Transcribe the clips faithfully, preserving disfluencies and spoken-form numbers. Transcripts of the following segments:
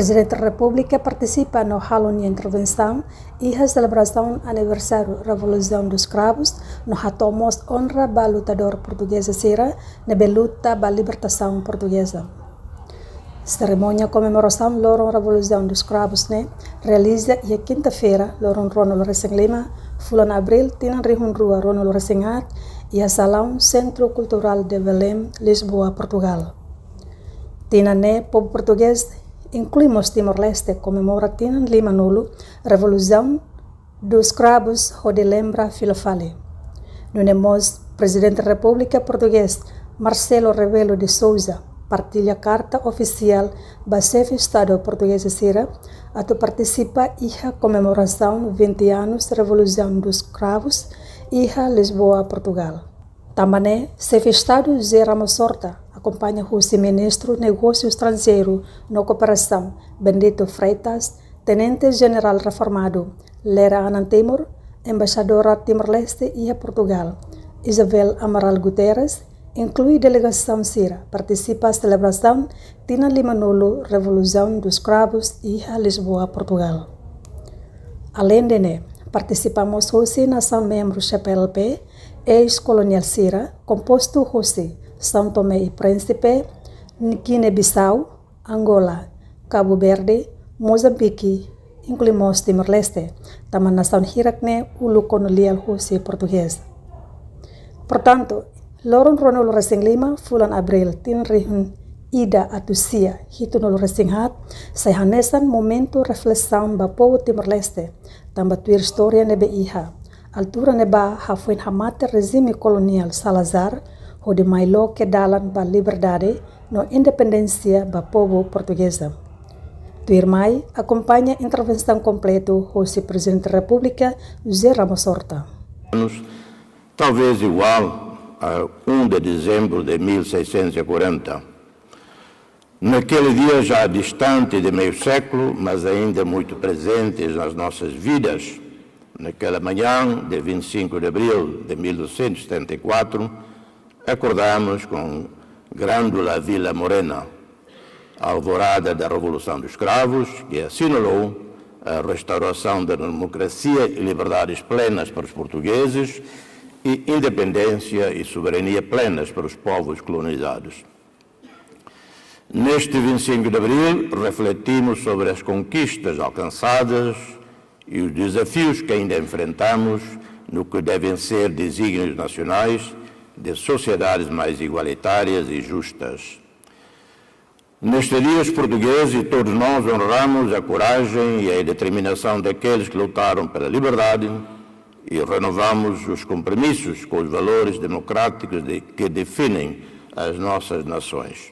Prezidente Repúblika partisipa no halo nia intervensaun iha selebrasaun aniversáriu Revolusaun dos Kravus, no hato'o mós onra ba lutadór portugeza sira ne'ebé luta ba libertasaun portugeza. Serimónia komemorasaun loron Revolusaun dos Kravus ne'e realiza iha kinta-feira, loron ruanulu-resin-lima, fulan Abríl, tinan rihun rua ruanulu-resin-haat, iha Salaun Sentru Kulturál de Belém, Lisboa, Portugal. Tinan ne'e, povu portugés, inklui mós Timor-Leste, komemora tinan limanulu Revolusaun dos Kravus hodi lembra fila fali. Nune'e mós, Prezidente Repúblika Portugés, Marcelo Rebelo de Sousa, partilla karta ofisiál ba Xefe Estadu portugeza sira atu partisipa iha komemorasaun vinte anos Revolusaun dos Kravus iha Lisboa, Portugal. Tanba ne'e, Xefe Estadu José Ramos Horta akompaña husi Ministru Negósiu Estranjeiru no Kooperasaun, Bendito Freitas, Tenente Jenerál Reformadu, Lera Anan Timur, Embaixadora Timor-Leste iha Portugal, Isabel Amaral Guterres, inklui delegasaun sira, partisipa selebrasaun tinan limanulu Revolusaun dos Kravus iha Lisboa, Portugal. Aleinde ne'e, partisipa mós husi nasaun membru C P L P, eis-koloniál sira, kompostu husi São Tomé e Príncipe, Guiné-Bissau, Angola, Cabo Verde, Mozambique, inklui mós Timor-Leste, tanba nasaun hirak ne'e uluk koloniál husi portugés. Portantu, loron ruanulu-resin-lima, fulan Abríl, tinan rihun ida atus sia hitunulu-resin-haat, sai hanesan momentu reflesaun ba povu Timor-Leste, tanba tuir istória ne'ebé iha, altura ne'ebá hafoin hamate rejime koloniál Salazar, hodi mai loke dalan ba liberdade no independénsia ba povu portugeza. Tuirmai, akompaña intervensaun kompletu husi Prezidente Repúblika José Ramos Horta. Talvez igual a um de dezembro de mil seiscentos e quarenta. Naquele dia já distante de meio século, mas ainda muito presente nas nossas vidas, naquela manhã de vinte e cinco de abril de mil novecentos e setenta e quatro, acordamos com Grândola Vila Morena, a alvorada da Revolução dos Cravos, que assinalou a restauração da democracia e liberdades plenas para os portugueses e independência e soberania plenas para os povos colonizados. Neste vinte e cinco de abril, refletimos sobre as conquistas alcançadas e os desafios que ainda enfrentamos no que devem ser desígnios nacionais de sociedades mais igualitárias e justas. Neste dia, os portugueses e todos nós honramos a coragem e a determinação daqueles que lutaram pela liberdade e renovamos os compromissos com os valores democráticos de, que definem as nossas nações.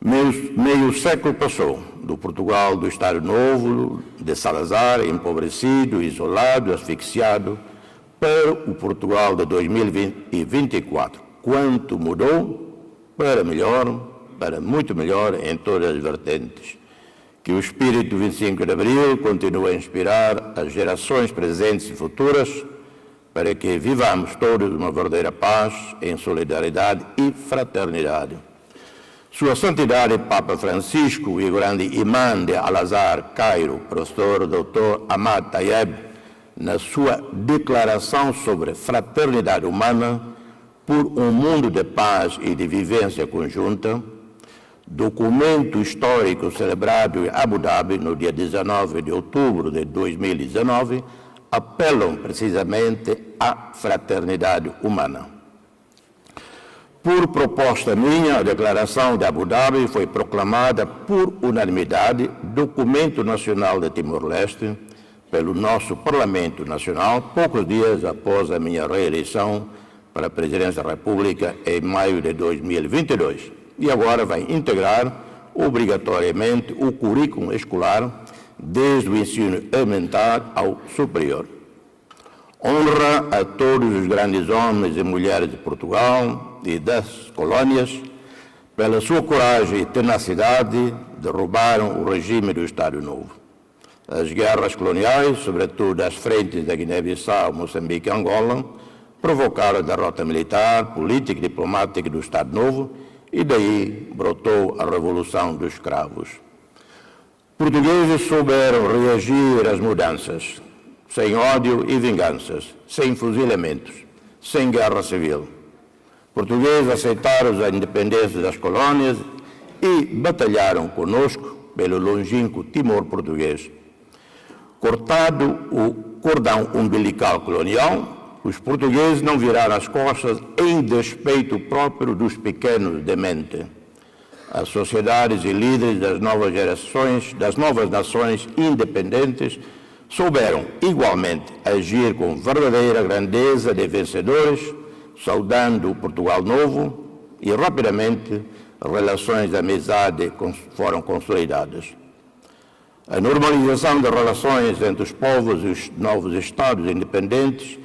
Meio, meio século passou, do Portugal do Estado Novo, de Salazar, empobrecido, isolado, asfixiado, para o Portugal de dois mil e vinte e quatro. Quanto mudou, para melhor, para muito melhor em todas as vertentes. Que o espírito vinte e cinco de Abril continue a inspirar as gerações presentes e futuras para que vivamos todos uma verdadeira paz, em solidariedade e fraternidade. Sua Santidade Papa Francisco e o grande imã de Al-Azhar, Cairo, professor doutor Ahmad Tayeb, na sua declaração sobre fraternidade humana, por um mundo de paz e de vivência conjunta, documento histórico celebrado em Abu Dhabi no dia dezanove de outubro de dois mil e dezanove, apelam precisamente à fraternidade humana. Por proposta minha, a Declaração de Abu Dhabi foi proclamada por unanimidade documento nacional de Timor-Leste pelo nosso Parlamento Nacional, poucos dias após a minha reeleição para a Presidência da República em maio de dois mil e vinte e dois, e agora vai integrar obrigatoriamente o currículo escolar, desde o ensino elementar ao superior. Honra a todos os grandes homens e mulheres de Portugal e das colónias, pela sua coragem e tenacidade, derrubaram o regime do Estado Novo. As guerras coloniais, sobretudo as frentes da Guiné-Bissau, Moçambique e Angola, provocaram a derrota militar, política e diplomática do Estado Novo, e daí brotou a Revolução dos Cravos. Portugueses souberam reagir às mudanças, sem ódio e vinganças, sem fuzilamentos, sem guerra civil. Portugueses aceitaram a independência das colónias e batalharam conosco pelo longínquo Timor português. Cortado o cordão umbilical colonial, os portugueses não viraram as costas em despeito próprio dos pequenos de mente. As sociedades e líderes das novas gerações, das novas nações independentes, souberam igualmente agir com verdadeira grandeza de vencedores, saudando o Portugal novo, e rapidamente relações de amizade cons-, foram consolidadas. A normalização de relações entre os povos e os novos estados independentes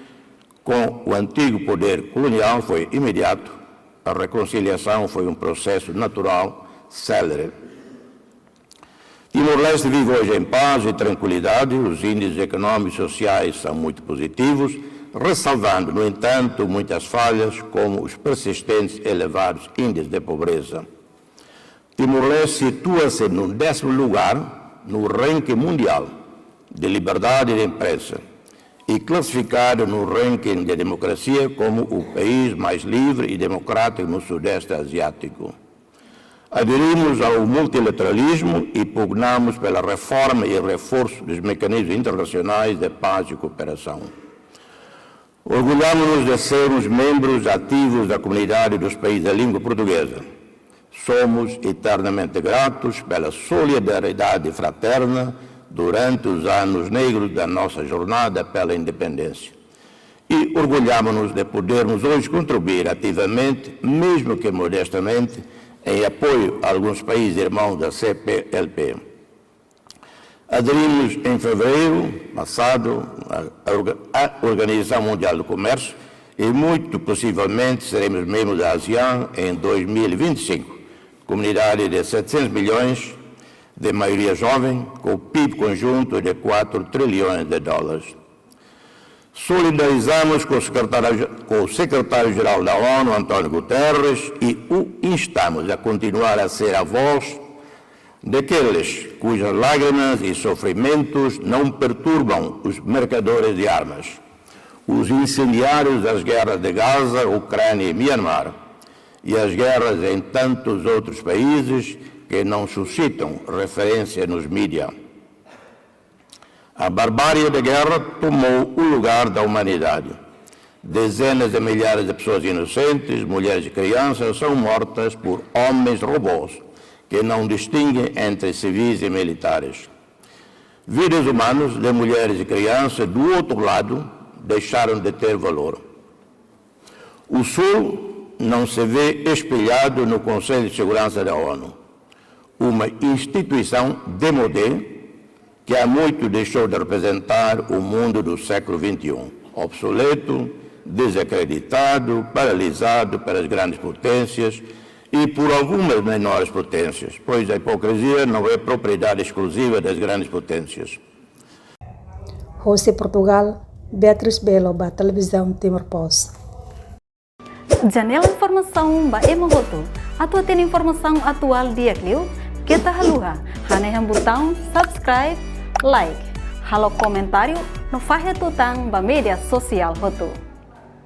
com o antigo poder colonial foi imediato. A reconciliação foi um processo natural, célere. Timor-Leste vive hoje em paz e tranquilidade. Os índices económicos e sociais são muito positivos, ressalvando, no entanto, muitas falhas, como os persistentes elevados índices de pobreza. Timor-Leste situa-se no décimo lugar no ranking mundial de liberdade de imprensa e classificado no ranking de democracia como o país mais livre e democrático no Sudeste Asiático. Aderimos ao multilateralismo e pugnamos pela reforma e reforço dos mecanismos internacionais de paz e cooperação. Orgulhamos-nos de sermos membros ativos da comunidade dos países da língua portuguesa. Somos eternamente gratos pela solidariedade fraterna durante os anos negros da nossa jornada pela independência. E orgulhamos-nos de podermos hoje contribuir ativamente, mesmo que modestamente, em apoio a alguns países irmãos da C P L P. Aderimos em fevereiro passado à, à orga-, à Organização Mundial do Comércio e, muito possivelmente, seremos membros da ASEAN em dois mil e vinte e cinco, comunidade de setecentos milhões, de maioria jovem, com o pib conjunto de quatro trilhões de dólares. Solidarizamos com o secretário, com o secretário-geral da ONU, António Guterres, e o instamos a continuar a ser a voz daqueles cujas lágrimas e sofrimentos não perturbam os mercadores de armas, os incendiários das guerras de Gaza, Ucrânia e Myanmar, e as guerras em tantos outros países que não suscitam referência nos mídia. A barbárie da guerra tomou o lugar da humanidade. Dezenas de milhares de pessoas inocentes, mulheres e crianças, são mortas por homens robôs que não distinguem entre civis e militares. Vidas humanas de mulheres e crianças do outro lado deixaram de ter valor. O Sul não se vê espelhado no Conselho de Segurança da ONU, uma instituição demodé que há muito deixou de representar o mundo do século vinte e um, obsoleto, desacreditado, paralisado pelas grandes potências e por algumas menores potências, pois a hipocrisia não é propriedade exclusiva das grandes potências. Hosi Portugal, Beatriz Belo ba Televizaun Timor Post. Janela informasaun ba ema hotu. Atu hatene informasaun atuál di'ak liu, keta haluha hanehan butaun subscribe, like, halo komentáriu no fahe tutan ba média sosiál hotu.